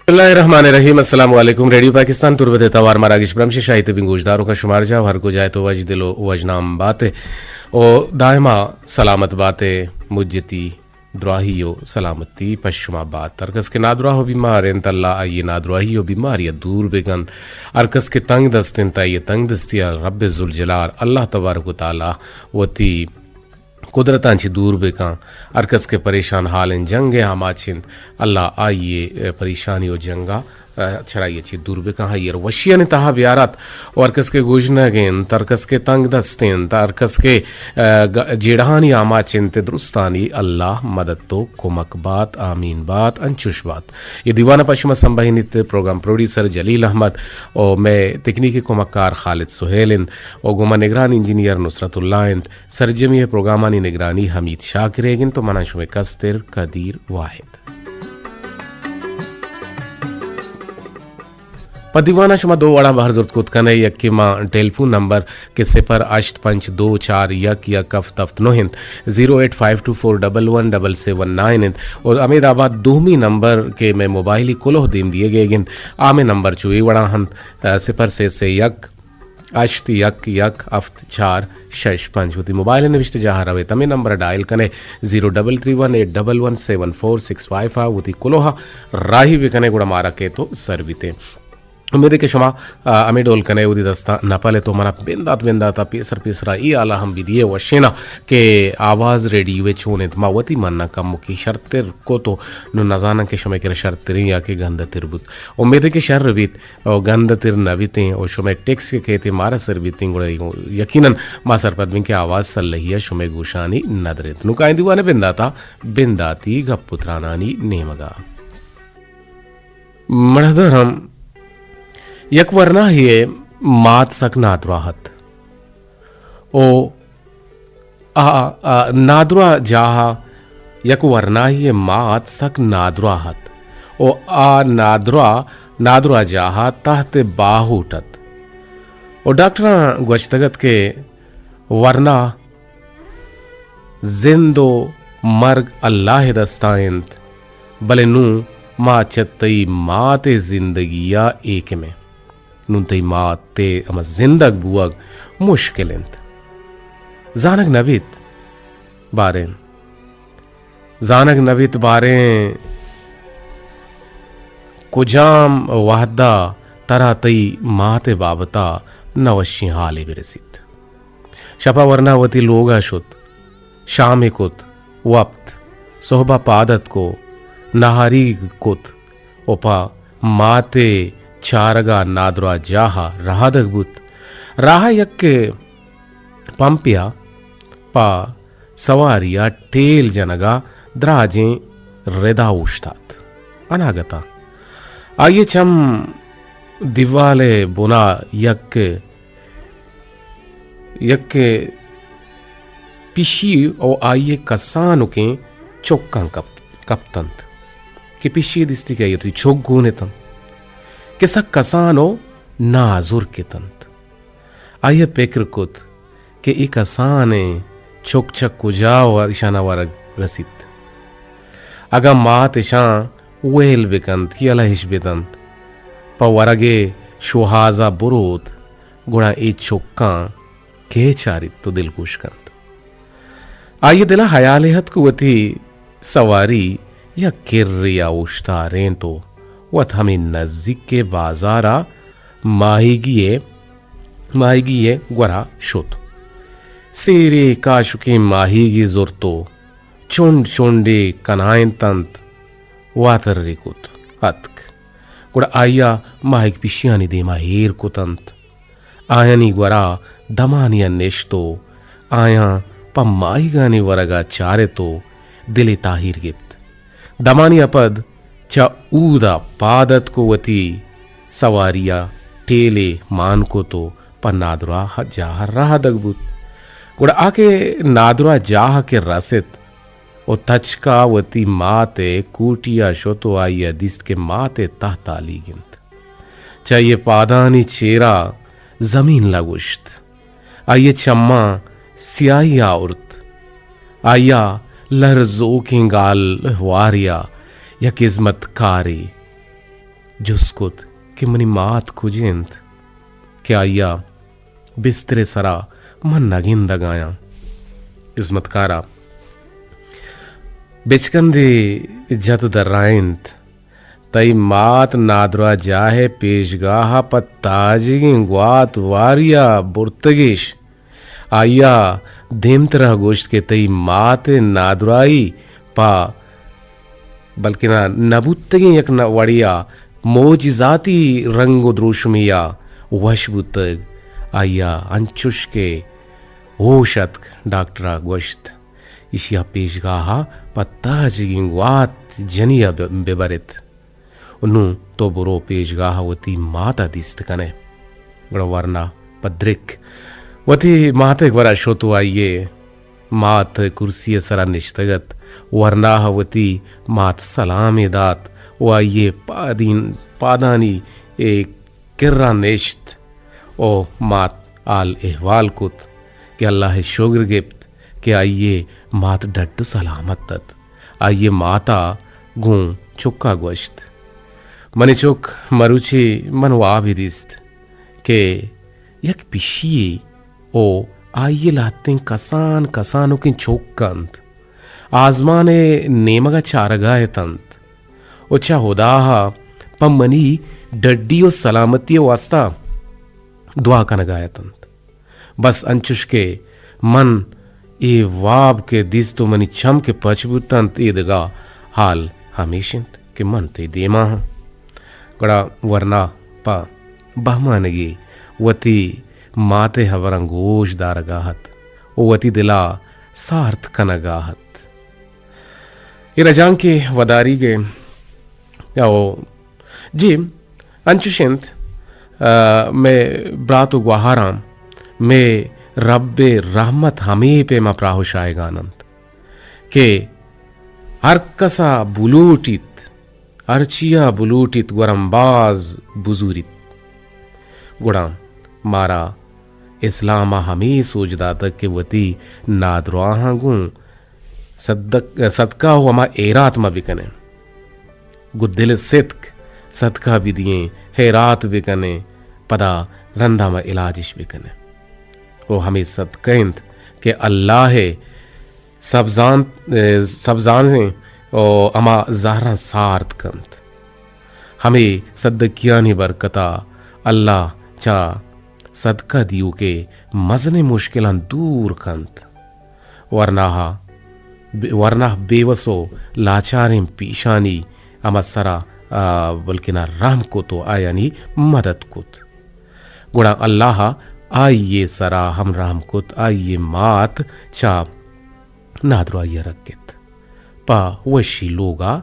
بسم اللہ الرحمن الرحیم۔ السلام علیکم۔ ریڈیو پاکستان تربت ءِ توار مراگش برمش شاہی تبیں گوشداروکاں شمار جا ہر کجا ات و وش دل و وش نام بات ءُ دائما سلامت بات ءُ مجتی دراہی و سلامتی پہ شما بات۔ ہر کس کہ نادراہ و بیمار انت، اللہ آئی نادراہی و بیماری ءَ دور بکنت۔ ہر کس کہ تنگ دست انت، آئی تنگ دستی ءَ رب ذوالجلال اللہ تبارک و تعالی وتی قدرتاں چہ دور بکن۔ ہر کس کہ پریشان حال انت، جنگ ءِ آماچ انت، اللہ آئی ءِ پریشانی و جنگا چرائی چہ دور بکن، آئی ءَ وشیانی تہا بیارات۔ و ہر کس کہ گژنگ انت، ہر کس کہ تنگ دست انت، ہر کس کہ، ءَ، گ-، جیڑہانی آماچ انت، درستانی اللہ مدد و کمک بات، آمین بات، انچوش بات۔ اے دیوان ءَ پہ شما سمبہینیت پروگرام پروڈیوسر جلیل احمد و مئے تکنیکی کمکار خالد سہیل انت و گوما نگران انجینئر نصرت اللہ انت۔ سرجمی ءِ پروگرامانی نگرانی حمید شاکر ئیگ انت و منا شمئے کستر قدیر واحد۔ پہ دیوان ءَ شما دو وڑا بہر زرت کت کن ئے، یکے ما ٹیلیفون نمبر کہ صفر ہشت پنچ دو چار یک یک ہفت ہفت نو انت، زیرو ایٹ فائیو ٹو فور ڈبل ون ڈبل سیون نائن انت، اور ہمے دابا دومی نمبر کہ مئے موبائلی کلوہ دیم دیگ ئیگ انت، آ مئے نمبر چو اے وڑا انت، ءَ، صفر سے سے یک ہشت یک یک ہفت چار شش پنچ۔ وتی موبائل ءِ نبشتہ جاہ ءَ رویت، ہمے نمبر ءَ ڈائل کن ئے، زیرو ڈبل تھری ون ایٹ ڈبل ون سیون فور سکس فائیو ءَ وتی کلوہ ءَ راہی بکن ئے، گڑا مارا کئیت و سر بیت ئے۔ امیدے کہ شما، آ، ہمے ڈول کن ئے، وتی دستاں نپل ئے تو منا بندات بندات ءَ پیسر پیسر ءَ اے حال ءَ ہم بدیئے وشینا کہ آواز ریڈیو ءِ چون انت۔ ما وتی مناں کموکی شرتر کت و نوں نزاناں کہ شمئے کرا شرتریں یا کہ گندتر بوت۔ امیدے کہ شر بیت۔ و گند تر نہ بیتیں و شمئے ٹیکس کہ کئیت مارا سر بیتیں، گڑا یقیناً ما سرپد بیں کہ آواز سلہی ءَ شمئے گوشانی ندر انت۔ نوں کائیں دیوان ءِ بندات ءَ بنداتی گپ و ترانانی نیمگ ءَ۔ مڑدر ہم یک ورناہے ءِ مات سک نادراہ ات۔ او آ، آ، نادراہ جاہ ءَ یک ورناہی ءِ مات سک نادراہ ات۔ او آ نادراہ، نادراہ جاہ ءَ تحت باہوٹ ات۔ او ڈاکٹراں گوشتگ ات کہ ورنا، زند و مرگ اللہ ءِ دستا انت، بلے نوں ما چہ تئی مات ءِ زندگی ءَ ایکم ایں۔ نوں تئی مات ءِ ہما زندگ بوگ مشکل انت۔ زانگ نہ بیت باریں، زانگ نہ بیت باریں کجام وہد ءَ ترا تئی مات ءِ بابت ءَ نوشیں حالے برسیت۔ شپ ءَ ورنا وتی لوگ ءَ شت، شامے کت، وپت، سہب ءَ پاد اتک و نہاری کت و پہ مات ءِ چارگ ءَ نادراہ جاہ ءَ رہادگ بوت۔ راہ ءَ یک پمپے ءَ پہ سواری ءَ ٹیل جنگ ءَ دراجیں ردا اوشتات۔ اناگت ءَ آئی ءِ چم دیوال ءِ بنا یک یک پشی و آئی ءِ کسانکیں چکاں کپت، کپتنت کہ پشی ءَ دیستی کہ آئی ءَ وتی چک گون اتنت کہ سک کسان و نازرک اتنت۔ آئی ءَ پکر کت کہ اے کسانیں چک چہ کجا و اشان ءَ ورگ رسیت۔ اگاں مات اشاں ویل بکنت، یلہ اش بدنت، پہ ورگ ءِ شوہاز ءَ بروت، گڑا اے چکاں کئے چاریت و دلگوش کنت؟ آئی ءِ دل ءَ ہیالے اتک کہ وتی سواری یک کرے ءَ اوشتارینت و وت ہمے نزیک ءِ بازار ءَ ماہیگی ءِ، ماہیگی ءِ گورا شت۔ سیرے کاشکیں ماہیگے زرت و چنڈ چنڈے کنائینتنت، واترے کت، اتک۔ گڑا آئی ءَ ماہیگ پشیانی دیم ءَ ایر کتنت۔ آیانی گورا دمانے ءَ نشت و آیاں پہ ماہیگانی ورگ ءَ چارت و دلے تاہیر گپت۔ دمانے ءَ پد چہ اود ءَ پاد اتک و وتی سواری ءَ ٹیلے مان کت و پہ نادراہ جاہ ءَ رہادگ بوت۔ گڑا آ کہ نادراہ جاہ ءَ کہ رست، و تچک ءَ وتی مات ءِ کوٹی ءَ شت و آئی ءَ دیست کہ مات ءِ تہ تالیگ انت۔ چہ آئی ءِ پادانی چیر ءَ زمین لگوشت۔ آئی ءِ چماں سیاہی آورت۔ آئی ءَ لرزوکیں گالوارے ءَ یک ہزمتکارے جست کت کہ منی مات کج انت کہ آئی ءَ بستر ءِ سرا من نہ گندگ ءَ آں۔ ہزمتکار ءَ بچکندے جت درائینت، تئی مات نادراہ جاہ ءِ پیشگاہ ءَ پہ تاجگیں گوات واری ءَ برتگش۔ آئی ءَ دیمتر ءَ گوشت کہ تئی مات ءِ نادراہی پہ بلکنا نہ بوتگیں یک نہ وڑے ءَ معجزاتی رنگ ءُ دروشمے ءَ وش بوتگ۔ آئی ءَ انچش کہ ہوش اتک، ڈاکٹر ءَ گوشت، ایشی ءَ پیشگاہ ءَ پہ تاجگیں گوات جنی ءَ بہ، بہ برت۔ ءُ نوں تو برو پیشگاہ ءَ وتی مات ءَ دیست کن ئے۔ گڑا ورنا پہ درک وتی مات ءِ گورا شت ءُ آئی ءِ مات کرسی ءِ سرا نشتگ ات۔ ورنا ءَ وتی مات سلامے دات ءُ آئی ءِ پادین، پادانی ءِ کرا نشت ءُ مات حال احوال کت کہ اللہ ءِ شگر گپت کہ آئی ءِ مات ڈڈ ءُ سلامت ات۔ آئی ءِ مات ءَ گوں چک ءَ گوشت، منی چک، مروچی من وابے دیست کہ یک پشی یے ءُ آئی ءِ لہتیں کسان کسانکیں چک انت، آزمان ءِ نیمگ ءَ چارگ ءَ اتنت ءُ چہ ہدا ءَ پہ منی ڈڈی ءُ سلامتی ءِ واستا دعا کنگ ءَ اتنت۔ بس انچش کہ من اے واب کہ دیست ءُ منی چم کہ پچ بوت انت، اے دگہ حال ہمیش انت کہ من تئی دیما آں۔ گڑا ورنا پہ بہمانگی وتی مات ءِ ہبراں گوش دارگ ءَ ات ءُ وتی دل ءَ سارت کنگ ءَ ات۔ اے رجانک ءِ وداریگ ءَ او جی، انچش انت، آ، مئے برات ءُ گوہاراں، مئے رب ءِ رحمت ہمے پیما پراہ ءُ شاہگان انت کہ ہر کس ءَ بلوٹیت، ہرچی ءَ بلوٹیت، گورم باز بزوریت۔ گڑا مارا اسلام ءَ ہمے سوج داتگ کہ وتی نادراہاں گوں صدق-، صدقہ ءُ ہما ایرات ما بکنیں۔ گوں دل ستک صدقہ بدییں، ہیرات بکنیں، پدا رندا ما علاجش بکنیں۔ ءُ ہمے صدقہ انت کہ اللہ ءِ سبزان، سبزانیں ءُ ہما زہراں سارت کنت۔ ہمے صدقیانی برکتا اللہ چہ صدقہ دیوک ءِ مزنیں مشکلاں دور کنت۔ ورناہ، ورناہ بیوس ءُ لاچاریں پیشانی ہما سرا، آ، بلکنا رحم کت ءُ آیانی مدد کت۔ گڑا اللہ ءَ آئی ءِ سرا ہم رحم کت، آئی ءِ مات چہ نادراہی ءَ رکت۔ پہ وشی لوگ ءَ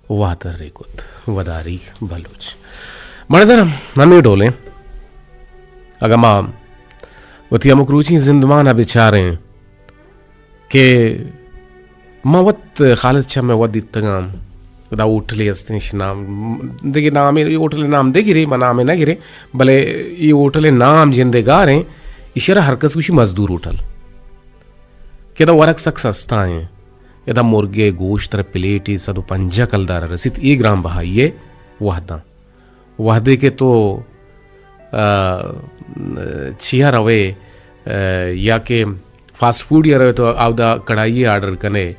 واتر ریکت۔ وداری بلوچ۔ مڑدر ہمے ڈولیں۔ اگاں ما وتی ہمک روچیں زندمان ءَ بچاریں کہ ما وت خالد چم ءَ وت دیتگاں، ادا ہوٹلے استیں، اش نام دگہ نامے، ہوٹل نام دگرے، ما نامے نہ گریں، بلے اے ہوٹل نام جندے گاریں، ایشرا ہر کس گوشی مزدور ہوٹل۔ کہ ادا ورگ سک سستا ایں۔ ادا مرگ ءِ گوشت ترا پلیٹے صد ءُ پنجاہ کلدار ءَ رسیت، اے گران بہائی ءِ وہداں۔ وہدے کہ تو، آ، چیا روئے، آ، یا کہ فاسٹ فوڈ یا روئے تو اودا کڑائی آرڈر کنے،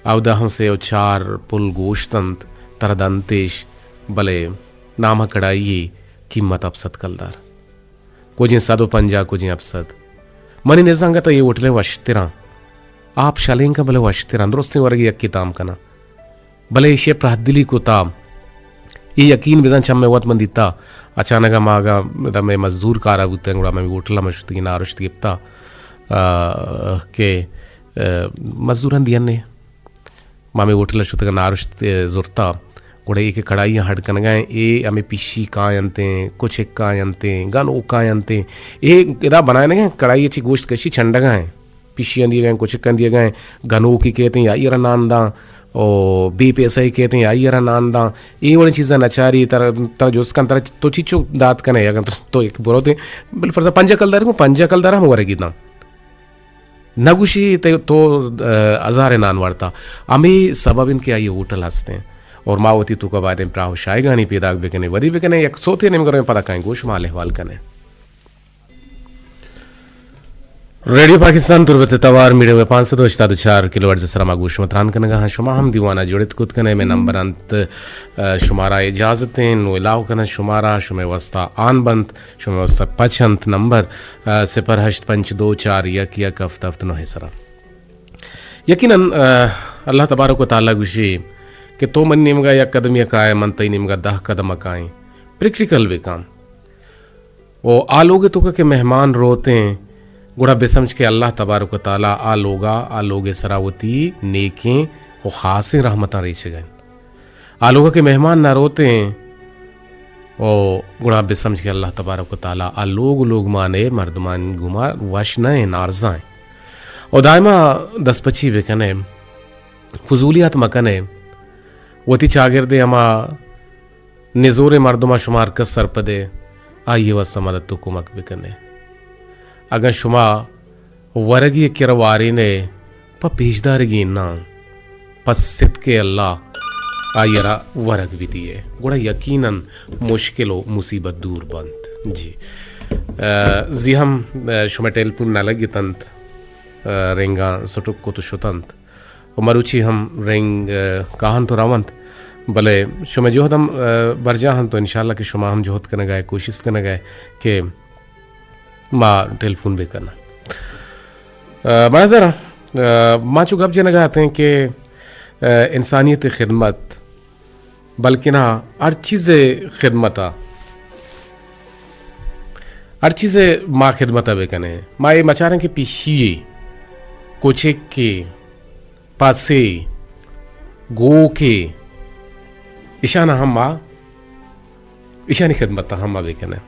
اودا ہم سے ءُ چار پل گوشت انت، ترا دنتیش، بلے نام کڑائی قیمت ہپت سد کلدار۔ کجیں صد ءُ پنجاہ، کجیں ہپت سد۔ منی نزانگت ءَ اے ہوٹل ءَ وشتراں۔ آپ شلینک ءَ بلے وشتراں۔ درستیں ورگی یکے تام کناں۔ بلے ایشی ءَ پراہدلی کتا۔ اے یقین بزاں چمے وت من دیتا۔ اچانک ءَ ما اگاں ادا مئے مزدور کارا بوتیں، گڑا مئے ہوٹل ءَ ما شتگیں نارشت گپتا، آ، کہ، آ، مزدوراں دینے۔ ما ہمے ہوٹل ءَ شتگ ءُ نارشت، اے، زرتا، گڑا اے کہ کڑاہیاں ہڈ کنگ ءَ ایں، اے ہمے پشی کاینت ایں، کچک کاینت ایں، گنوک کاینت ایں۔ اے ادا بنائینگ ءَ ایں، کڑاہی ءَ چہ گوشت کشی چنڈگ ءَ ایں۔ پشیاں دیگ ءَ ایں، کچکاں دیگ ءَ ایں، گنوکے کیت ایں، آئی ءَ را نان داں، او بے پیسہ ئے کیت ایں، آئی ءَ را نان داں۔ اے وڑیں چیزاں نچاری، ترا، ترا جست کن، ترا تو چیچو دات کنے، اگاں تو، تو یک بروت ایں، بل فرضا پنجاہ کلدار گوں، پنجاہ کلدار ہم ورگی داں۔ نہ گوشی تے تو، آ، ہزارے نان وارتا۔ ہمے سبب انت کہ آئی ہوٹل ہستیں۔ اور ما وتی توکا بایدیں پراہ و شاہگانی پیداک بکنیں، ودی بکنیں، یک سوتے نیمگا رویں، پدا کائیں گوں شما حال احوال کنیں۔ ریڈیو پاکستان تربت توار میڈیم ویو پانچ سد و ہشتاد و چار کلو ہرٹز سرا ما گوں شما تران کنگا ہاں۔ شما ہم دیوانا جڑت کت کنے، مئے نمبر انت، ء، شمارا اجازت ہیں، نوں الاو کناں شمارا، شمئے واسطہ آن بنت، شمئے واسطہ پچ انت نمبر، ء، صفر ہشت پنچ دو چار یک یک ہفت ہفت نو سرا۔ یقیناً، ء، اللہ تبارک و تعالیٰ گوشی کہ تو منی نیمگا یک قدمے کائے، من تئی نیمگا دہ قدم کائیں۔ پریکٹیکل بکن۔ و آ لوگ توکا کہ مہمان روتیں، گڑا بسمجھ کہ اللہ تبارک و تعالیٰ آ لوگا، آ لوگ سرا وتی نیکیں و خاصیں رحمتاں ریچگا انت۔ آ لوگا کہ مہمان نہ روتیں، و گڑا بسمجھ کہ اللہ تبارک و تعالیٰ آ لوگ و لوگمانے مردمانی گوما وش نہ ایں، نارضا ایں۔ و دائما دست پچی بکنے، فضولیات مکنے، وتی چاگردے ہما نزوریں مردماں شما ہرکس سرپدے، آئی واسطہ مدد و کمک بکنے۔ اگاں شما ورگی کرا وارینے، پہ پیشدارگی نہ، پہ صدق اللہ آئی را ورگ بدیے، گڑا یقیناً مشکل و مصیبت دور بنت۔ جی۔ ء، زی ہم، ء، شما ٹیلیفون نہ لگتنت، ء، رنگاں سٹک کت و شتنت۔ و مروچی ہم رنگ، ء، کاہنت و رونت، بلے شمئے جہد ہم، ء، برجاہ انت و انشاءاللہ کہ شما ہم جہد کنگا ئے، کوشست کنگا ئے کہ ما ٹیلیفون بکناں۔ ء، بڑا در، ء، ما چو گپ جنگا اتیں کہ، ء، انسانیت خدمت، بلکنا ہر چیز خدمتا، ہر چیز ما خدمتا بکنیں۔ ما اے مچاریں کہ پیشی، کچکے، پسے، گوکے، اشانا ہم ما، اشانی خدمتا ہم ما بکنیں۔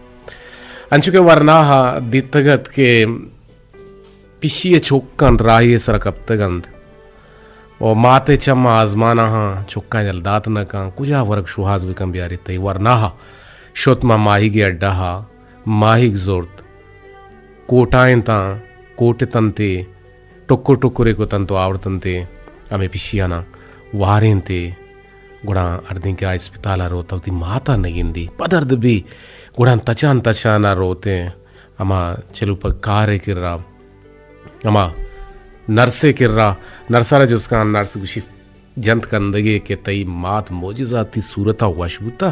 انچو کہ ورناہا دیتگت کہ پیشی ء چک انت، راہی ء سرا کپتگ انت و مات ء چم آزمان ء ہاں، چکاں یل دات نہ کن، کجا ورگ شوہاز بکن بیاری تئی۔ ورناہ شت ماں ماہیگے اڈہ ء، ماہیگ زرت، کوٹائینتاں، کوٹتنتے، ٹکر ٹکرے کتنت و آورتنتے، ہمے پیشیاناں وارینتے، گڑا ہردیں کہ آ اسپتال ء روت، وتی مات ء نہ گندی، پدرد بی، گڑا تچان تچان ء روتیں۔ ہما چلوپگ کارے کرا، ہما نرسے کرا، نرسارا جست کن، نرس گوشی، جنت کندگے کہ تئی مات معجزاتی صورتا وش بوتا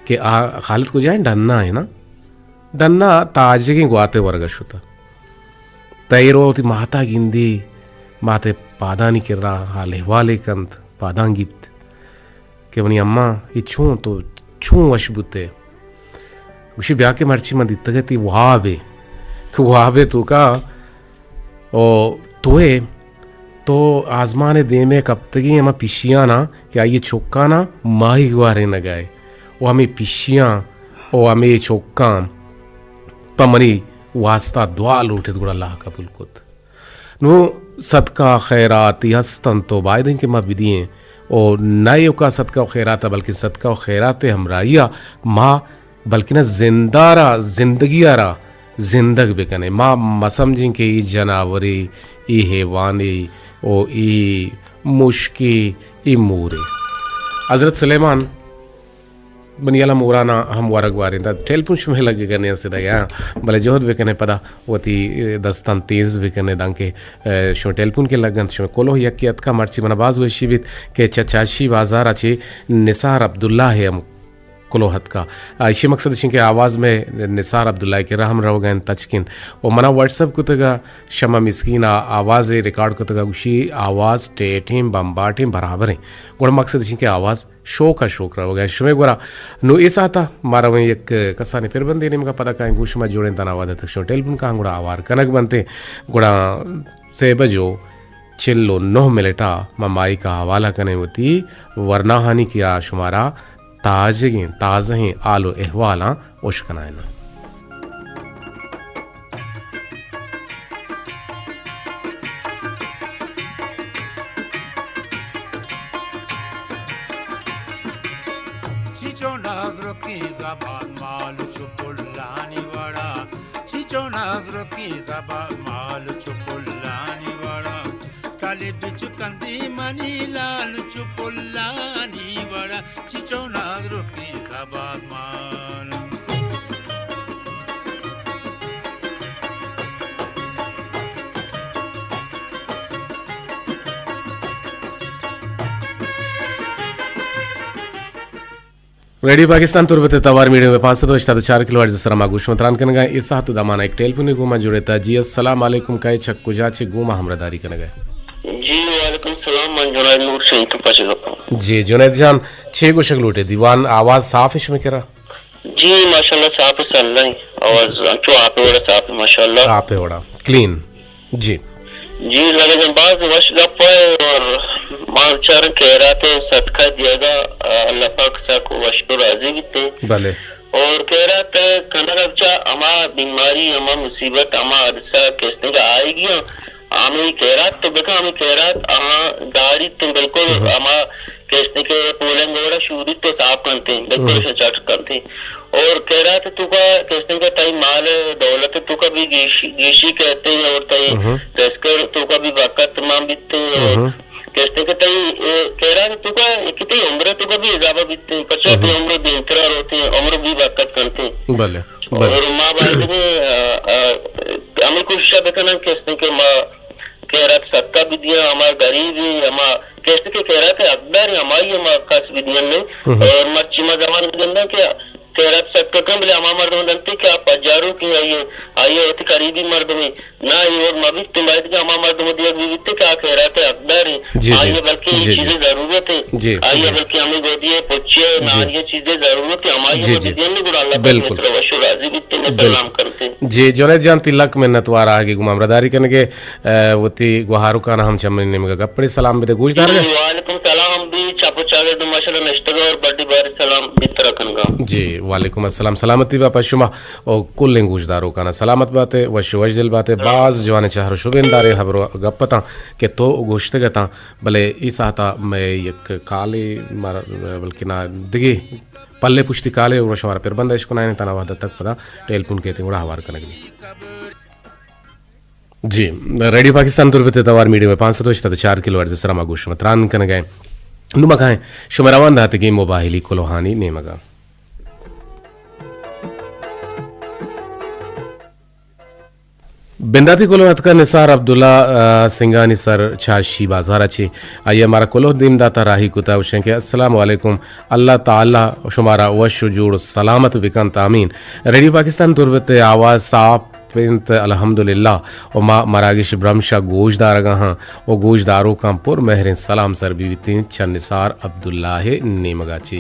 کہ آ خالد کجا ایں؟ ڈنا ایں نا؟ ڈنا تاجگیں گواتے ورگا شتا۔ تئی رو وتی ماتا گندی، ماتے پادانی کرا حال احوالے کنت، پاداں گیپت۔ کہ منی اماں، اے چون تو چون وش بوتے؟ گوشی، بیا کہ مرچی من دیتگ تی وابے، کہ وابے توکا او توئے، تو آزمان دیمے کپتگی ہما پیشیانا کہ آئی چکانا ماہی گوارینگائے، او ہمے پیشیاں او ہمے چکاں پہ منی واسطہ دعا لوٹت، گڑا اللہ قبول کت۔ نوں صدقہ خیراتی ہست انت و باید انت کہ ما بدییں۔ و نہ ایوکا صدقہ و خیرات ء، بلکن صدقہ و خیرات ء ہمراہی ء ما بلکن زندہ را، زندگی ء را زندگ بکنیں۔ ما مسمجھیں کہ ای جناورے، ای حیوانے و ای مشکے، ای مورے۔ حضرت سلیمان منی ہیالا مورانا ہم ورگ وارینتا۔ ٹیلیفون شمئے لگگا نیاں سدگا، بلے جہد بکنے پدا وتی دستان تیز بکنے، دانکہ، ء، شمئے ٹیلیفون کہ لگنت، شمئے کلوہ یکے اتکا۔ مرچی منا باز وشی بیت کہ چہ چاشی بازارا چہ نثار عبداللہ ء ہم کلوہ اتکا۔ ء، ایشی مقصد اشیں کہ آواز مئے نثار عبداللہ ء کرا ہم روگا انت، تچک انت۔ و منا واٹس اپ کتگا، شمع مسکین ء آوازے ریکارڈ کتگا، گوشی آواز ٹیٹیں، بمباٹیں، برابریں۔ گڑا مقصد اشیں کہ آواز شوق ء شوق روگ ء شمئے گورا۔ نوں اے ساعت ء ما رویں یک کسانیں پربندے نیمگ ء، پدا کائیں گوں شما جوڑیں تاں۔ آواد ء تک شما ٹیلیفون کاں گڑا آوار کنگ بنت ایں۔ گڑا سے بج و چل و نہ منٹ ء ما مائیک ء حوالہ کنیں وتی ورناہانی کہ آ شمارا تاجگیں تازہیں حال و احوالاں اشکنائیناں۔ چیچو نازرکیں زبان مال چو پلانی وڑا، چیچو نازرکیں زبان مال چو پلانی وڑا۔ بچکندی منی لال چو پلانی وڑا، چچو نادرکی خبر مان۔ ریڈیو پاکستان تربت ءِ توار میڈیم ویو پانچ سد و ہشتاد و چار کلو ہرٹز ءِ سرا ما گوش تران کنگا۔ اے ساعت ءُ دمانا یک ٹیلیفونی گوما جڑتا۔ جی السلام علیکم، کئے چہ کجا چہ گوما ہمراہداری کنگا؟ جی وعلیکم السلام، من جنید نور شہید پچ گپاں۔ جی جنید جان، چے گوشگ لوٹے؟ دیوان آواز صاف ہے شمے کرا؟ جی ماشاءاللہ صاف ہے، سلہ ہے، آواز انچو آپ وڑا صاف ہے ماشاءاللہ۔ آپ وڑا کلین۔ جی۔ جی لالا جان، باز وش گپ ہے اور ما چارن خیرات صدقہ دیگا، اللہ پاک ساکو وش تو راضی بیتے۔ بلے۔ اور خیرات کنگ چا ہما بیماری، ہما مصیبت، ہما حادثہ کستنگا آئے گیا، ہمیں خیرات تو بکا، ہمیں خیرات ہاں داری تو بالکل ہما کستنگا پولنگ وڑا شودی تو صاف کنتے، بالکل چٹ کنتے۔ اور خیرات تو کا کستنگا تئی مال دولت تو کا بھی گیشی، گیشی کہتے ہیں اور تئی تذکر تو کا بھی برکت مان بیتے ہیں اور کہتے کہ تئی، اے، خیرات تو کا کہ تئی عمر تو کا بھی اضافہ بیتے ہیں، پچا تئی عمر دیمترا روتے ہیں، عمر بھی برکت کنتے ہیں۔ بلے، بلے۔ اور ما باید میں، آ، آ، ہمیں کوشش بکنن کہتے کہ ما خیرات صدقہ بھی دیا، ہما غریب ہیں، ہما کہتے کہ خیرات حقدار ہیں، ہمائی ہما کس بھی دیا نہیں۔ اور مرچی ما زمان گندن کہ خیرات صدقہ کن، بلے ہما مردم دنتے کہ آ پجارو کہ آئیے، آئیے وتی قریبی مردم ہیں۔ نہ، اے وڑ مہ بیت، باید کہ ہما مردم دیگ بہ بیت کہ آ خیرات حقدار ہیں۔ جی، جی۔ آئیے بلکہ اے چیزیں ضرورت ہیں۔ جی، آئیے بلکہ ہمیں گودی ہے، پچے، نہاری چیزیں ضرورت ہیں، ہمائی جی، ہمیں جی۔ بدین گڑا اللہ پاک بالکل۔ متر وش و راضی بیت، میں بالکل۔ سلام کرتے ہیں۔ جی، جنید جان، تئی لک منت وار آگے گما ہمراہداری کنگے، اے، وتی گوہاروکان ہم چمنی نیمگا گپڑے سلام بدے گوشدار۔ جی، وعلیکم سلام، ہم بھی چاپو چاگر دو ماشاءاللہ نشتگا اور بڑی بار سلام بترا کنگا۔ جی، وعلیکم السلام، سلامتی با پہ شما۔ او کلیں گوشداروکانا سلامت باتے، وش و وشدل باتے۔ باز جوانیں چہر و شبین داریں ہبر و گپ اتاں کہ تو گوشتگ اتاں، بلے اے ساعتا مئے یک کالے مار-، بلکنا دگے پلے پشتی کالے گڑا شمارا پر بند اشکنائیں، تنا وہدہ تک پدا ٹیلیفون کیتیں گڑا ہوار کنگ بی۔ جی، ریڈیو پاکستان تربت توار میڈیم پانچ سد و ہشتاد و چار کلو ہرٹز سرا ما گوش شما تران کنگائیں۔ نو مکائیں شما روان داتگیں موبائلی کلوہانی نیمگا۔ بنداتی کلوہ اتکا نثار عبداللہ، آ، سنگانی سر چاشی بازار ء چہ آئی ء مارا کلوہ دیم داتا راہی کتا گوشیں کہ السلام علیکم، اللہ تعالی شمارا وش و جوڑ و سلامت بکنت، آمین۔ ریڈیو پاکستان تربت ء آواز صاف انت الحمدللہ و ما مراگش برمش ء گوش دارگا ہاں۔ و گوشداروکاں پر مہریں سلام سر بہ بیتیں چہ نثار عبداللہ ء نیمگا چہ۔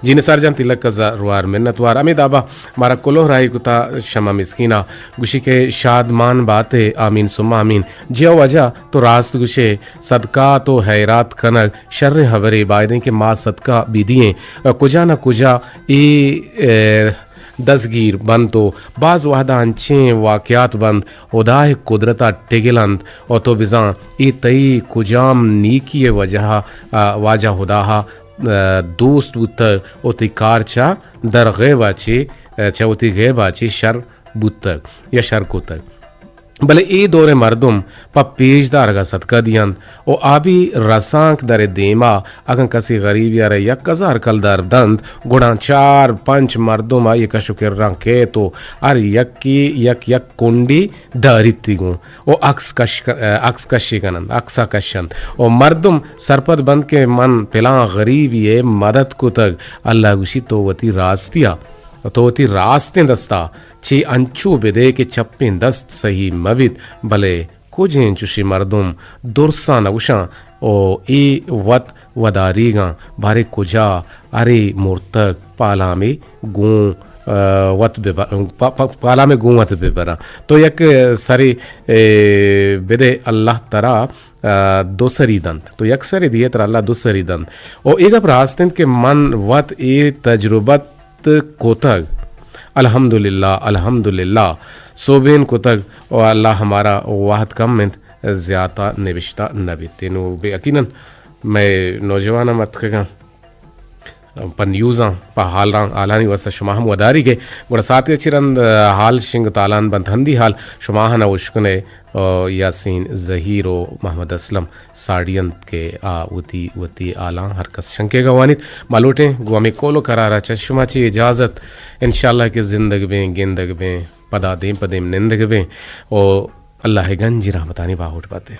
جی نثار جان، تئی لک ء زر وار منت وار۔ ہمے دابا مارا کلوہ راہی کتا شمع مسکینا، گوشی کہ شادمان باتے، آمین ثم آمین۔ جی او واجہ تو راست گوشے، صدقہ تو حیرات کنگ شریں ہبرے، بایدیں کہ ما صدقہ بدییں۔ کجا نہ کجا اے، اے، دزگیر بنت و باز وہدا انچیں واقعات بنت، ہدائے قدرتا ٹگل انت و تو بزاں اے تئی کجام نیکی ء وجہا، آ، واجہ ہداہا، آ، دوست بوتگ و تئی کار چہ در غیبا چہ، آ، چہ وتی غیبا چہ شر بوتگ یا شر کتگ۔ بلے اے دور ء مردم پہ پیش دارگ ء صدقہ دیانت و آبی رسانک در ء دیما اگاں کسے غریبے ء را یک ہزار کلدار دنت، گڑا چار پنچ مردم آئی ء کش و کراں کیت و ہر یکے یک یک کنڈے داریت گوں و عکس کش ک-، عکس کشی کننت، عکس ء کشنت و مردم سرپد بنت کہ من پلاں غریبے ء مدد کتگ۔ اللہ گوشی تو وتی راستی ء، تو وتی راستیں دست ء چے انچو بدئے کہ چپیں دست سہی مہ بیت، بلے کجیں چشیں مردم درساں نہ گوشاں و اے وت وداریگاں، بارے کجا ارے مرتگ پالامے گوں، آ، وت بہ ب-، پا-، پا-، پالامے گوں وت بہ براں۔ تو یک سرے، اے، بدئے اللہ ترا، آ، دو سری دنت۔ تو یک سرے دیئے ترا اللہ دو سری دنت۔ و اے گپ راست انت کہ من وت اے تجربت کتگ۔ الحمدللہ، الحمدللہ۔ سوبین کتگ و اللہ ہمارا وہد کم انت، زیاتہ نبشتہ نہ بیت۔ نو بے یقیناً مئے نوجوان ہم اتکگاں۔ پہ نیوزاں، پہ حالاں، حالانی واسطہ شما ہم وداریگ ئے۔ گڑا ساعتے چہ رند، آ، حال شنگ تالان بنت، ہندی حال شما ہنا اشکن ئے، آ، یاسین زہیر و محمد اسلم ساڑی انت کہ آ وتی، وتی حالاں ہر کس شنکیگا وانیت۔ ما لوٹیں گوں ہمے قول و قرارا چہ شما چی اجازت، انشاءاللہ کہ زندگ بیں، گندگ بیں، پدا دیم پہ دیم نندگ بیں و اللہ گنجی رحمتانی باہوٹ باتے۔